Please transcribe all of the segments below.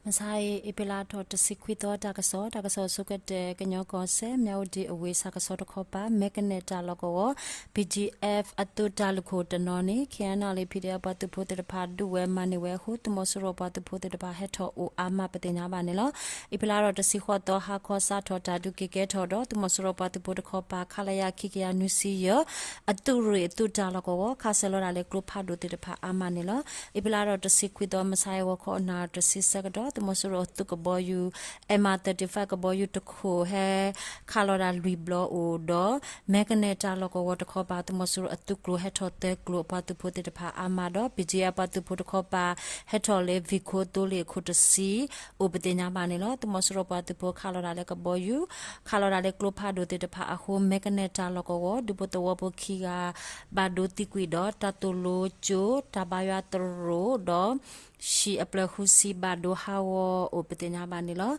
မဆါအံၤ အ့ဖြ့လါထီၣ်တဆံခွံသီ တၢ်ကစီၣ်, တၢ်ကစီၣ်အဆိကတၢၢ် ကညီကီၢ်စဲၣ် မၠးဝတံၣ်အဝ့ၢ် ဆၣ်ကဆီတခီပၤ မဲကနဲၣ်တၢ်လီၢ်ကဝီၤ BGF အသုးတၢ်လုၢ်ခိၣ်တနီၤန့ၣ် KNLA PDF ပှၤသုးဖိသ့ၣ်တဖၣ်ဒုးဝဲမၤန့ၢ်ဝဲအဃိ သုးမီၤစိရိၤပှၤသုးဖိသ့ၣ်တဖၣ်ဟဲထီၣ်အိၣ်အါမးပသ့ၣ်ညါဘၣ်န့ၣ်လီၤ. အ့ဖြ့လါထီၣ်တဆံဃိးသီ ဟါခီစးထီၣ်တၢ်ဒုးက့ၤကဲထီၣ်ဒီး သုးမီၤစိရိၤပှၤသုးဖိတခီပၤ ခလရ ခံကယၤနွံဆံယဲၢ် အသုးရ့ၣ်အသုးတၢ်လီၢ်ကဝီၤ ခးစဲၤလီၤဒၣ်လၢကျိဖးဒိၣ်သ့ၣ်တဖၣ်အါမးန့ၣ်လီၤ. အ့ဖြ့လါထီၣ်တဆံခွံသီ မဆါအံၤဂီၤခီနၣ်ရံၣ်တဆံဆၢကတီၢ် သုးမီၤစိရိၤအသုးကဘီယူၤ MI thirty-five ကဘီယူၤတခိၣ်ဟဲခးလီၤဒၣ်လွံၢ်ဘျီအိၣ်ဒီး မဲကနဲၣ်တၢ်လီၢ်ကဝီၤတခီပၤ သုးမီၤစိရိၤအသုးကျိၤဟဲထီၣ်သၢကျိၤအပှၤသုးဖိသ့ၣ်တဖၣ်အါမးဒီး BGF ပှၤသုးဖိတခီပၤ ဟဲထီၣ်လၢ ဝံၢ်ခိၣ်သိလ့ၣ်အခိၣ်တဆံ အိၣ်ပသ့ၣ်ညါဘၣ်န့ၣ်လီၤ. သုးမီၤစိရိၤပှၤသုးဖိခးလီၤဒၣ်လၢကဘီယူၤ ခးလီၤဒၣ်လၢကျိဖးဒိၣ်သ့ၣ်တဖၣ်အဃိ မဲကနဲၣ်တၢ်လီၢ်ကဝီၤ ဒူဖိသဝီဖိခံဂၤ ဘၣ်ဒိသံကွံာ်ဒီး တၢ်သိၣ်လိကၠိ တၢ်ဘါယွၤသရိာ်ဒီး ဟံၣ်အပျဲၢ်ဃုဆံဘၣ်ဒိဟးဂီၤအိၣ်ပသ့ၣ်ညါဘၣ်န့ၣ်လီၤ.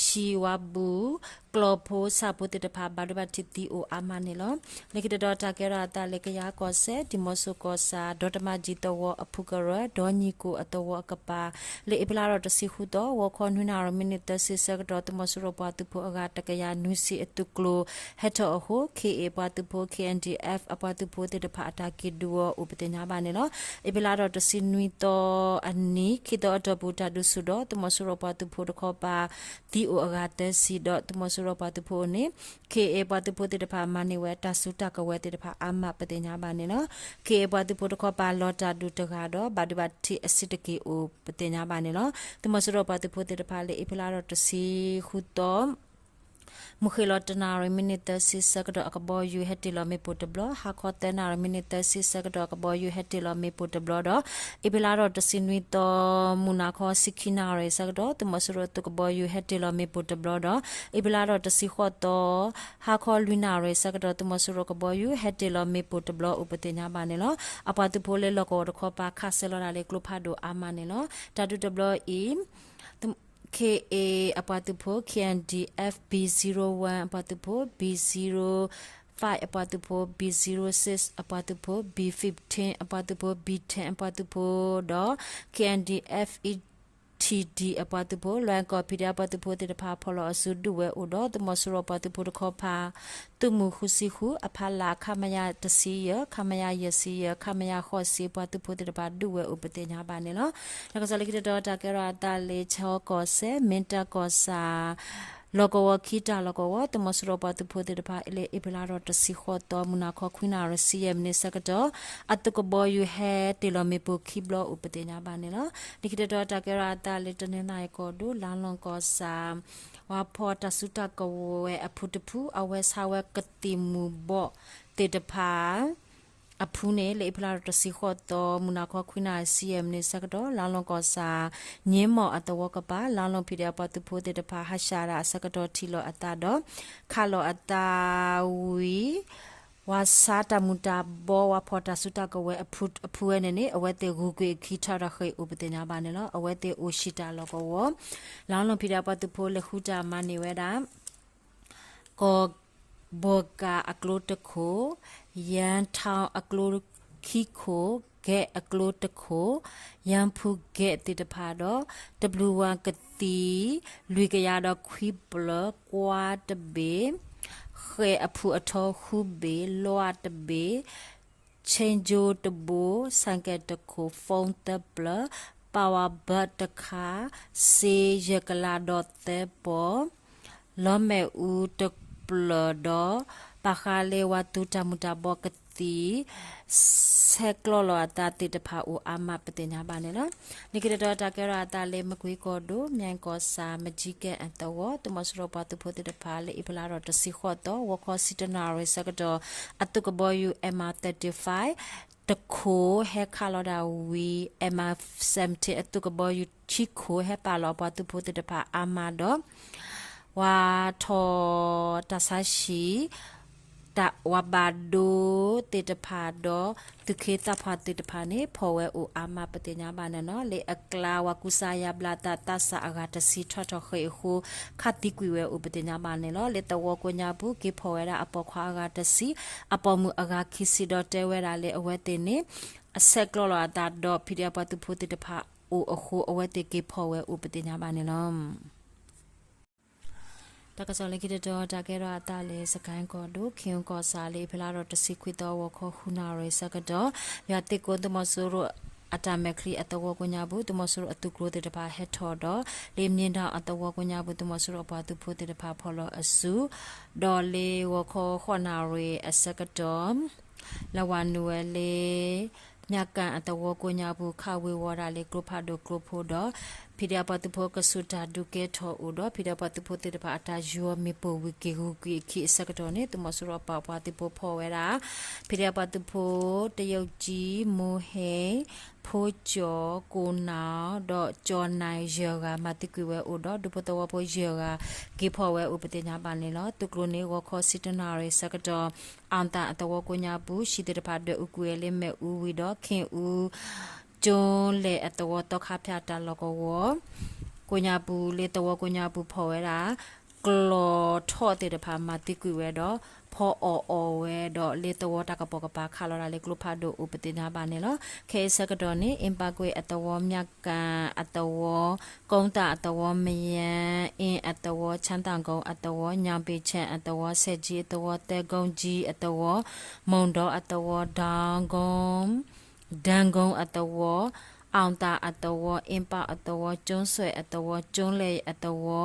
ဟံၣ်ဝါဘူး ကျီၢ်ဖိဆၣ်ဖိသ့ၣ်တဖၣ် ဘၣ်ဒိဘၣ်ထံးသံအိၣ်အါမးန့ၣ်လီၤ. လၢခံတတီၤတၢ်ကဲထီၣ်အသးလၢကယၤကီၢ်စဲၣ် ဒံၣ်မီၣ်စိၣ်ကီၢ်ဆၣ် ဒီတမၤကၠံၣ်သဝီအဖုကရၢ ဒီနံၣ်ကိၣ်အသဝီအကပၤ လၢအ့ဖြ့လါထီၣ်တဆံဃုသီ ဂီၤခီနွံနၣ်ရံၣ်မံးနံးသၢဆံဆၢကတီၢ် သုးမီၤစိရိၤပှၤသုးဖိအဂၤတကယၤနွံဆံအသုးကျိၤ ဟဲထီၣ်အဃိ ခ့ၣ်အ့ၣ် ပှၤသုးဖိ ခ့ၣ်အ့ၣ် အပှၤသုးဖိသ့ၣ်တဖၣ်အတၢ်က့ၤဒုးအီၤအိၣ်ပသ့ၣ်ညါဘၣ်န့ၣ်လီၤ. အ့ဖြ့လါထီၣ်တဆံနွံသီအနံၤ ခံသီအတီၢ်ပူၤတၢ်ဒုးဆူၣ်ဒီး သုးမီၤစိရိၤပှၤသုးဖိတခီပၤ သံအိၣ်အဂၤသၢဆံဒီး သုးမီၤစိရိၤပှၤသုးဖိအအိၣ်န့ၣ် ခ့ၣ်အ့ၣ် ပှၤသုးဖိသ့ၣ်တဖၣ်မၤန့ၢ်ဝဲတၢ်စုတၢ်ကဝဲၤသ့ၣ်တဖၣ်အါမးပသ့ၣ်ညါဘၣ်န့ၣ်လီၤ. ခ့ၣ်အ့ၣ် ပှၤသုးဖိတခီပၤလီၤတၢ်ဒုးတဂၤဒီး ဘၣ်ဒိဘၣ်ထံးအဆံးတက့ၢ်အိၣ်ပသ့ၣ်ညါဘၣ်န့ၣ်လီၤ. သုးမီၤစိရိၤပှၤသုးဖိသ့ၣ်တဖၣ်လၢအ့ဖြ့လါထီၣ်တဆံဃုသီ မုၢ်ဃ့ၢ်လီၤတနၣ်ရံၣ်မံးနံးသၢဆံဆၢကတီၢ် အကဘီယူၤဟဲတ့ၢ်လီၤမ့ၣ်ပိၢ်တဘျီ, ဟါခီသၢနၣ်ရံၣ်မံးနံးသၢဆံဆၢကတီၢ် အကဘီယူၤဟဲတ့ၢ်လီၤမ့ၣ်ပိၢ်တဘျီဒီး အ့ဖြ့လါထီၣ်တဆံနွံသီ မုၢ်နၤခီဆံခံနၣ်ရံၣ်ဆၢကတီၢ် သုးမီၤစိရိၤသုးကဘီယူၤဟဲတ့ၢ်လီၤမ့ၣ်ပိၢ်တဘျီဒီး အ့ဖြ့လါထီၣ်တဆံဃိးသီ ဟါခီလွံၢ်နၣ်ရံၣ်ဆၢကတီၢ် သုးမီၤစိရိၤကဘီယူၤဟဲတ့ၢ်လီၤမ့ၣ်ပိၢ်တဘျီအိၣ်ပသ့ၣ်ညါဘၣ်န့ၣ်လီၤ. အပှၤသုးဖိလၢလီၢ်ကဝီၤတခီပၤ ခးစဲၤလီၤဒၣ်လၢကျိဖးဒိၣ်အါမးန့ၣ်လီၤ. တၢ်ဒုးတဘျီအံၤ ခ့ၣ်အ့ၣ် အပှၤသုးဖိ ခ့ၣ်အၣ်အၣ်ဒီးအ့ၣ် ဘီ ဇီးရိးဝၣ် အပှၤသုးဖိ ဘီ ဇီးရိး ဖၣ် အပှၤသုးဖိ ဘီ ဇီးရိး စံၣ် အပှၤသုးဖိ ဘီ ဖံးထ့ၣ် အပှၤသုးဖိ ဘီ ထ့ၣ် အပှၤသုးဖိဒီး ခ့ၣ်အၣ်အၣ်ဒီးအ့ၣ် ထံၣ် အပှၤသုးဖိ လွဲၢ်ကီၢ် ဖံးဒဲး အပှၤသုးဖိသ့ၣ်တဖၣ် ဖီၣ်လီၤအစုဒုးဝဲအိၣ်ဒီး သုးမီၤစိရိၤပှၤသုးဖိတခီပၤ သုးမုၢ်ဃုဆံဃု အဖီလာ် ခမရ တဆံယဲၢ် ခမရ ယဲၢ်ဆံယဲၢ် ခမရ ဃိးဆံ ပှၤသုးဖိသ့ၣ်တဖၣ် ဒုးဝဲအိၣ်ပသ့ၣ်ညါဘၣ်န့ၣ်လီၤ. တၢ်ကစီၣ်လၢခံတတီၤ တၢ်ကဲထီၣ်အသးလၢ ခၠ့ၣ်ကီၢ်စဲၣ် မ့ၢ်တၢ်ကီၢ်ဆၣ် လီၢ်ကဝီၤခံတၢ်လီၢ်ကဝီၤ သုးမီၤစိရိၤပှၤသုးဖိသ့ၣ်တဖၣ်လၢအ့ဖြ့လါထီၣ်တဆံဃိးသီ မုၢ်နၤခီခွံနၣ်ရံၣ်ဆံယဲၢ်မံးနံးဆၢကတီၢ် အသုးကဘီယူၤဟဲတ့ၢ်လီၤမ့ၣ်ပိၢ်ခံဘျီအိၣ်ပသ့ၣ်ညါဘၣ်န့ၣ်လီၤ. လၢခံတတီၤ တၢ်ကဲထီၣ်အသးလၢ တနီသရံၣ်ကီၢ်ဒိၣ် လါလီၢ်ကီၢ်ဆၣ် ဝါဖီၣ်တၢ်စုတၢ်ကဝဲၤအဖုတဖု အဝဲဆါဝဲကသံၣ်မူၤဘှီးသ့ၣ်တဖၣ် အဖုန့ၣ် လၢအ့ဖြ့လါထီၣ်တဆံဃိးသီ မုၢ်နၤခီခွံနၣ်ရံၣ်ဆံယဲၢ်မံးနံးဆၢကတီၢ် လါလီၢ်ကီၢ်ဆၣ် ည့မီၣ်အသဝီကပၤ လါလီၢ်ဖံးဒဲးအပှၤသုးဖိသ့ၣ်တဖၣ် ဟးဆှၣ်ဒၣ်အဆၢကတီၢ်ထံၣ်လိာ်အသးဒီး ခးလိာ်အသးဝံၤ ဝါဆါတၢ်မူၤတၢ်ဘှီး ဝါဖီၣ်တၢ်စုတၢ်ကဝဲၤအဖုဝဲန့ၣ်န့ၣ် အဝဲသ့ၣ်ဂုၤကွံာ်အခံထီၣ်တၢ်ဃ့ၢ်အိၣ်ပသ့ၣ်ညါဘၣ်န့ၣ်လီၤ. အဝဲသ့ၣ်အိၣ်ဆံးတၢ်လီၢ်ကဝီၤ လါလီၢ်ဖံးဒဲးအပှၤသုးဖိလဲၤဃုတၢ်မၤန့ၢ်ဝဲဒၣ် ကီၢ်ဘီၣ်ကၣ်အကျိတခိၣ်, ယၣ်ထီၣ်အကျိခံခိၣ်, ကဲးအကျိတခိၣ်, ယၣ်ဖူကဲးသ့ၣ်တဖၣ်ဒီး တဘျုးဝၣ်ကသံၣ် လွံၢ်ကယၤဒီးခွံပျၢၤ, ကွါတဘ့ၣ်, ဃဲၣ်အဖုအထီဃုဘ့ၣ်, လွၣ်တဘ့ၣ် ဆ့ကၠိတဘိ, ဆဲးကဲးတခိၣ်, ဖီသၢပျၢၤ, ပၢ်ဝၤဘၢတခါ, စ့ယဲၢ်ကလးဒီးသၢပီၤ, လီမ့ၣ်အူတပျၢၤဒီး ပာ်ဃာ်လၢဝၤသူတၢ်မူၤတၢ်ဘှီးကသံၣ် ဆဲးကျိးလိာ်အသးသ့ၣ်တဖၣ်အိၣ်အါမးပသ့ၣ်ညါဘၣ်န့ၣ်လီၤ. လၢခံတတီၤတၢ်ကဲထီၣ်အသးလၢမကွ့ကီၢ်ဒိၣ် မၠဲၣ်ကီၢ်ဆၣ် မကၠံကဲၣ်အသဝီ သုးမီၤစိရိၤပှၤသုးဖိသ့ၣ်တဖၣ်လၢအ့ဖြ့လါထီၣ်တဆံဃိးသီ ဂီၤခီဆံတနၣ်ရံၣ်ဆၢကတီၢ် အသုးကဘီယူၤ MI thirty-five တခိၣ်ဟဲခးလီၤဒၣ်ဝံၤ MI seventeen အသုးကဘီယူၤခံခိၣ်ဟဲပာ်လီၤအပှၤသုးဖိသ့ၣ်တဖၣ်အါမးဒီး ဝၤထီၣ်တၢ်ဆါဟံၣ် ဝၤဘၣ်ဒိသ့ၣ်တဖၣ်ဒီး သုးခ့သးပှၢ်သ့ၣ်တဖၣ်န့ၣ် ဖီၣ်ဝဲအိၣ်အါမးပသ့ၣ်ညါဘၣ်န့ၣ်လီၤ. လၢအကျါ ဝၤကူစါယါဘျါသးသးစၢ်အဂၤတဆံထီၣ်ထီၣ်ဃ့ၢ်အဃိ ခးသံကွံာ်ဝဲအိၣ်ပသ့ၣ်ညါဘၣ်န့ၣ်လီၤ. လၢသဝီကိးညါပူၤ က့ၤဖီၣ်ဝဲဒၣ်အပိာ်ခွါအဂၤတဆံ အပိာ်မုၣ်အဂၤခံဆံဒီးတဲဝဲဒၣ်လၢအဝဲသ့ၣ်န့ၣ် အဆဲးကျိးလိာ်အသးဒီး ဖံးဒဲးအပှၤသုးဖိသ့ၣ်တဖၣ် အိၣ်အဃိ အဝဲသ့ၣ်က့ၤဖီၣ်ဝဲအိၣ်ပသ့ၣ်ညါဘၣ်န့ၣ်လီၤ. တၢ်ကစီၣ်လၢခံတတီၤ တၢ်ကဲထီၣ်အသးလၢ စကဲၣ်ကီၢ်ဒိၣ် ခ့ၣ်အူကီၢ်ဆၣ် လၢအ့ဖြ့လါထီၣ်တဆံခွံသီ ဂီၤခီဃုနၣ်ရံၣ်ဆၢကတီၢ် ယွၤသ့ၣ်ကိသုးမီၤစိရိၤအတၢ်မဲာ်ချံအသဝီကိးညါပူၤ သုးမီၤစိရိၤအသုးကျိၤသ့ၣ်တဖၣ်ဟဲထီၣ်ဒီး လၢမ့ၢ်ဒီးအသဝီကိးညါပူၤ သုးမီၤစိရိၤအပှၤသုးဖိသ့ၣ်တဖၣ်ဖီၣ်လီၤအစု ဒီးလၢဂီၤခီဃိးနၣ်ရံၣ်အဆၢကတီၢ် လၢဝၤနုာ်ဝဲလၢ မၠၣ်ကၣ်အသဝီကိးညါပူၤ ခးဝ့ၤဝီၤဒၣ်လၢကျိဖးဒိၣ်ကျိဖိဒီး ဖံးဒဲးအပှၤသုးဖိကဆူးတၢ်ဒုးကဲထီၣ်အိၣ်ဒီး ဖံးဒဲးအပှၤသုးဖိသ့ၣ်တဖၣ်အတၢ်ယီၤမ့ၣ်ပိၢ်ဝံၤက့ၤဂုၤကွံာ်အခံအဆၢကတီၢ်န့ၣ် သုးမီၤစိရိၤအပှၤပှၤသုးဖိဖီၣ်ဝဲဒၣ် ဖံးဒဲးအပှၤသုးဖိ တယုၢ်ကၠံ မိၤဟ့ ဖိကၠီၤ ကိၣ်နၣ် ဒီးကၠီၤနၣ်ယဲၢ်ဂၤ မၤသံကွံာ်ဝဲအိၣ်ဒီး ဒူဖိသဝီဖိယဲၢ်ဂၤ က့ၤဖီၣ်ဝဲအိၣ်ပသ့ၣ်ညါဘၣ်န့ၣ်လီၤ. သုးကျိၤန့ၣ် ဂီၤခီဆံတၢနၣ်ရံၣ်ဆၢကတီၢ် အီၣ်သၣ်အသဝီကိးညါပူၤ ဟံၣ်သ့ၣ်တဖၣ်ဒွဲၣ်အူကွံာ်ဝဲလၢမ့ၣ်အူဝံၤဒီး ခ့ၣ်အူ ကၠိလဲၣ်အသဝီ သီခါဖၠၣ်တၢ်လီၢ်ကဝီၤ ကိးညါပူၤ လၢသဝီကိးညါပူၤဖီၣ်ဝဲဒၣ် ကျီၢ်ထီၣ်သ့ၣ်တဖၣ်မၤသံကွံာ်ဝဲဒီး ဖီၣ်အီၣ်အီၣ်ဝဲဒီးလၢသဝီတၢ်ကပိာ်ကပၤခးလီၤဒၣ်လၢကျိဖးဒိၣ်အိၣ်ပသ့ၣ်ညါဘၣ်န့ၣ်လီၤ. ခဲအံၤဆၢကတီၢ်န့ၣ် အ့ပၣ်ကွ့ၣ်အသဝီ မၠၣ်ကၣ်အသဝီ ကိသၣ်အသဝီ မယၣ်အ့အသဝီ ဆၣ်သၣ်ကိအသဝီ ညၣ်ပ့ၤဆဲးအသဝီ ဆဲးကၠံအသဝီ သဲကိကၠံအသဝီ မုၢ်ဒီအသဝီ ဒၢကိ ဒၢကိအသဝီ အီၣ်သၣ်အသဝီ အ့ပၣ်အသဝီ ကၠိဆွဲၣ်အသဝီ ကၠိလဲၣ်အသဝီ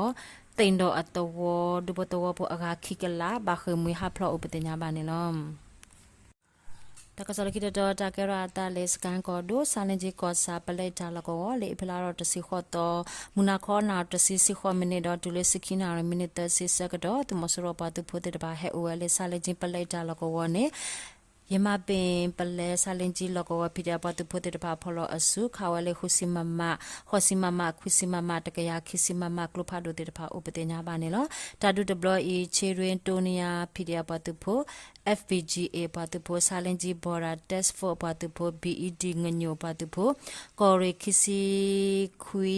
သ့ၣ်ဒီးအသဝီ ဒူဖိသဝီဖိအဂၤခံကလး ဘၣ်ဃ့ၢ်မှံဟးဖျိးအိၣ်ပသ့ၣ်ညါဘၣ်န့ၣ်လီၤ. တၢ်ကစီၣ်လၢခံတတီၤ တၢ်ကဲထီၣ်အသးလၢ စကဲၣ်ကီၢ်ဒိၣ် ဆါလ့ကၠံကီၢ်ဆၣ် ပလဲတၢ်လီၢ်ကဝီၤ လၢအ့ဖြ့လါထီၣ်တဆံဃိးသီ မုၢ်နၤခီနၣ်ရံၣ်တဆံ ဆံဃိးမံးနံးဒီး တုၤလၢ ဆံခံနၣ်ရံၣ် မံးနံးသၢဆံဆၢကတီၢ် သုးမီၤစိရိၤပှၤသုးဖိသ့ၣ်တဖၣ်ဟဲအိၣ်ဝဲလၢ ဆါလ့ကၠံပလဲတၢ်လီၢ်ကဝီၤန့ၣ် ယမၤပ့ၣ်ပလဲ ဆါလ့ကၠံလီၢ်ကဝီၤ ဖံးဒဲးအပှၤသုးဖိသ့ၣ်တဖၣ်ဖီၣ်လီၤအစု ခးဝဲလၢ ဃုဆံမမ, ဃိးဆံမမ, ခွံဆံမမ, တကယၤခံဆံမမ ကျိဖးဒိၣ်သ့ၣ်တဖၣ်အိၣ်ပသ့ၣ်ညါဘၣ်န့ၣ်လီၤ. တၢ်ဒုးတဘျီအံၤ ခ့ရ့တိနံယါ ဖံးဒဲးအပှၤသုးဖိ F B G A အပှၤသုးဖိ ဆါလ့ကၠံ Border Task Force အပှၤသုးဖိ B E D ငညိၣ်အပှၤသုးဖိ ကီၢ်ရ့ၣ်ခံဆံခွံ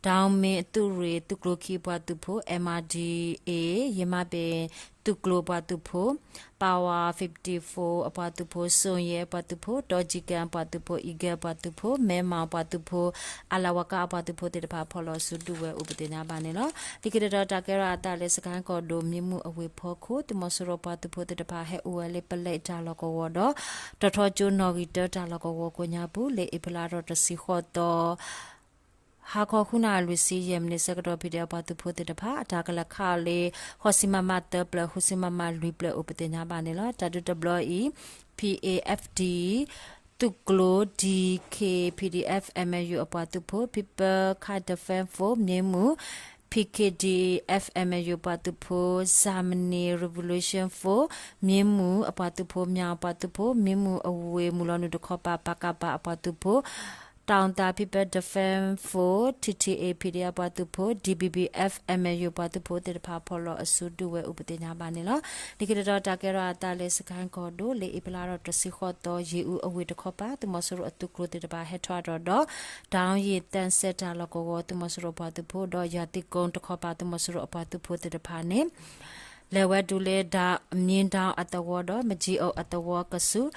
ဒီမ့ၢ်အသုးရ့ၣ်သုးကျိၤခံအပှၤသုးဖိ M R D A ယမၤပ့ၣ်သုးကျိၤအပှၤသုးဖိ Power fifty-four အပှၤသုးဖိ စိၣ်ယဲၢ်အပှၤသုးဖိ တီကံကၣ်အပှၤသုးဖိ အံၤကဲအပှၤသုးဖိ မဲမၤအပှၤသုးဖိ အလၤဝၤကါအပှၤသုးဖိသ့ၣ်တဖၣ် ဖီၣ်လီၤစုဒုးဝဲအိၣ်ပသ့ၣ်ညါဘၣ်န့ၣ်လီၤ. လၢခံတတီၤ တၢ်ကဲထီၣ်အသးလၢ စကဲၣ်ကီၢ်ဒိၣ် မံမူအဝ့ၢ်ဖီခိၣ် သုးမီၤစိရိၤပှၤသုးဖိသ့ၣ်တဖၣ် ဟဲအိၣ်ဝဲလၢပလဲတၢ်လီၢ်ကဝီၤဒီး တီၤထီကၠိနီၣ်ဂံၢ်တၢတၢ်လီၢ်ကဝီၤကိးညါပူၤ လၢအ့ဖြ့လါထီၣ်တဆံဃိးသီ ဟါခီဃုနၣ်ရံၣ်လွံၢ်ဆံယဲၢ်မံးနံးဆၢကတီၢ် ဖံးဒဲးအပှၤသုးဖိသ့ၣ်တဖၣ် အတၢ်ကလဲၤခးအီၤလၢ ဃိးဆံမမသၢပျၢၤ ဃုဆံမမလွံၢ်ပျၢၤအိၣ်ပသ့ၣ်ညါဘၣ်န့ၣ်လီၤ. တၢ်ဒုးတဘျီအံၤ P A F D သုးကျိၤ D K P D F M N U အပှၤသုးဖိ People Defense Force မ့ၢ်မူ P K D F M N U အပှၤသုးဖိ Zamani Revolution Force မ့ၢ်မူအပှၤသုးဖိ မၠၣ်အပှၤသုးဖိ မ့ၢ်မူအဝ့ၢ်မုၢ်လီၤနုာ်တခီပၤ ပကဖ အပှၤသုးဖိ တၢ်အူသၣ် People Defense Force T T A P D အပှၤသုးဖိ D B B F M N U အပှၤသုးဖိသ့ၣ်တဖၣ် ဖီၣ်လီၤအစုဒုးဝဲအိၣ်ပသ့ၣ်ညါဘၣ်န့ၣ်လီၤ. လၢခံတတီၤ တၢ်ကဲထီၣ်အသးလၢ စကဲၣ်ကီၢ်ဒိၣ် လၢအ့ဖြ့လါထီၣ်တဆံဃိးသီ ယ့ၣ်အူအဝ့ၢ်တခီပၤ သုးမီၤစိရိၤအသုးကျိၤသ့ၣ်တဖၣ် ဟဲထီၣ်အတီၢ်ဒီး ဒီးယ့ၣ်သၣ်စဲးတၢ်လီၢ်ကဝီၤ သုးမီၤစိရိၤအပှၤသုးဖိ ဒီးယၤသံၣ်ကိတခီပၤ သုးမီၤစိရိၤအပှၤသုးဖိသ့ၣ်တဖၣ်န့ၣ် လဲၤဝဲတုၤလၢ မ့ၢ်ဒီအသဝီဒီး မကၠံအီၣ်အသဝီကဆူး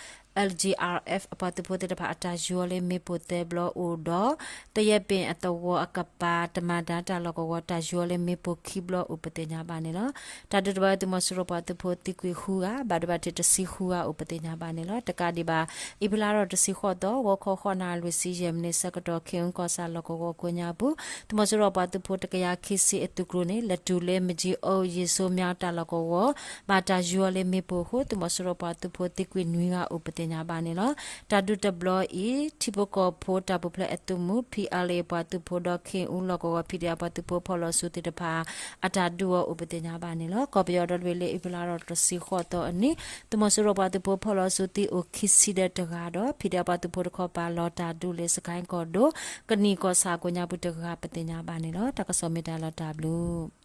L G R F အပှၤသုးဖိသ့ၣ်တဖၣ် အတၢ်ယီၤလၢမ့ၣ်ပိၢ်သၢဘျီအိၣ်ဒီး သယဲၣ်ပ့ၣ်အသဝီအကပၤ တမၤဒါတၢ်လီၢ်ကဝီၤ တၢ်ယီၤလၢမ့ၣ်ပိၢ်ခံဘျီအိၣ်ပသ့ၣ်ညါဘၣ်န့ၣ်လီၤ. တၢ်ဒုးတဘျီ သုးမီၤစိရိၤပှၤသုးဖိသံကွံာ်ဃုဂၤ ဘၣ်ဒိဘၣ်ထံးတဆံဃုဂၤအိၣ်ပသ့ၣ်ညါဘၣ်န့ၣ်လီၤ. တကးဒံးဘၣ် အ့ဖြ့လါထီၣ်တဆံဃိးသီ ဂီၤခီဃိးနၣ်ရံၣ်လွံၢ်ဆံယဲၢ်မံးနံးဆၢကတီၢ် ခ့ၣ်အူကီၢ်ဆၣ်လီၢ်ကဝီၤကိးညါပူၤ သုးမီၤစိရိၤပှၤသုးဖိတကယၤခံဆံအသုးကျိၤန့ၣ် လဲၤတုၤလၢမကၠံအီၣ်ယ့ၣ်စိမၠၣ်တၢ်လီၢ်ကဝီၤ ဘၣ်တၢ်ယီၤလၢမ့ၣ်ပိၢ်အဃိ သုးမီၤစိရိၤပှၤသုးဖိသံကွံာ်နွံဂၤအိၣ်ပသ့ၣ်ညါဘၣ်န့ၣ်လီၤ. တၢ်ဒုးတဘျီအံၤ ထံဖိကီၢ်ဖိတၢ်ပူၤဖျဲးအသုးမုၢ် P L A ပှၤသုးဖိဒီး ခ့ၣ်အူလီၢ်ကဝီၤ ဖံးဒဲးအပှၤသုးဖိဖီၣ်လီၤစုသ့ၣ်တဖၣ် အတၢ်ဒုးအီၤအိၣ်ပသ့ၣ်ညါဘၣ်န့ၣ်လီၤ. ကီၢ်ပယီၤဒီတဘ့ၣ်လၢအ့ဖြ့လါထီၣ်တဆံဃိးသီအနံၤ သုးမီၤစိရိၤပှၤသုးဖိဖီၣ်လီၤစုသံအိၣ်ခံဆံဒီးတဂၤဒီး ဖံးဒဲးအပှၤသုးဖိတခီပၤလီၤတၢ်ဒုးလၢ စကဲၣ်ကီၢ်ဒိၣ် ကနံၣ်ကီၢ်ဆၣ်ကိးညါပူၤတဂၤပသ့ၣ်ညါဘၣ်န့ၣ်လီၤ. တၢ်ကစီၣ်မ့ၢ်တၢ်လီၤတၢ်ဘျုး